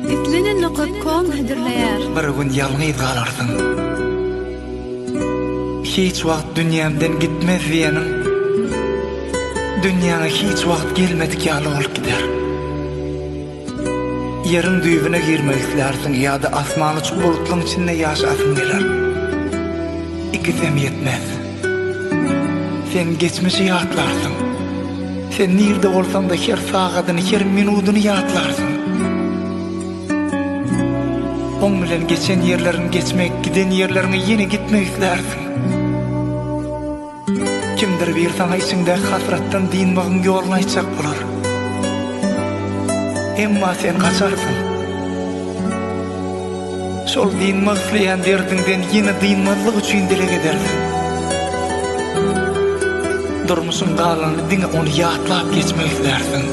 Islenen nokat kom hödürleýär. Bir gün ýalňyz galarsyň. Hiç wagt dünýämden gitmez diýeniň, dünýäňe hiç wagt gelmedik ýaly bolup gider. Ýeriň düýbüne girmek islärsiň ýa-da asman uçup bulutlaň içinde ýaşasyň geler. Ikisem ýetmez. Sen geçmişi ýatlarsyň. Sen nirde bolsaň-da her sagadyny, her minudyny ýatlarsyň. Oň bilen geçen ýerleriňi geçmek, giden ýerleriňe ýene gitmek islärsiň. Kimdir bir saňa içiňdäki hasratdan dynmagyň ýoluny aýtjak bolar. Emma sen gaçarsyň. Şol dynmak isleýän derdiňden ýene dynmazlyk üçin dileg edersiň. Durmuşyň galanyny diňe ony ýatlap geçmek islärsiň.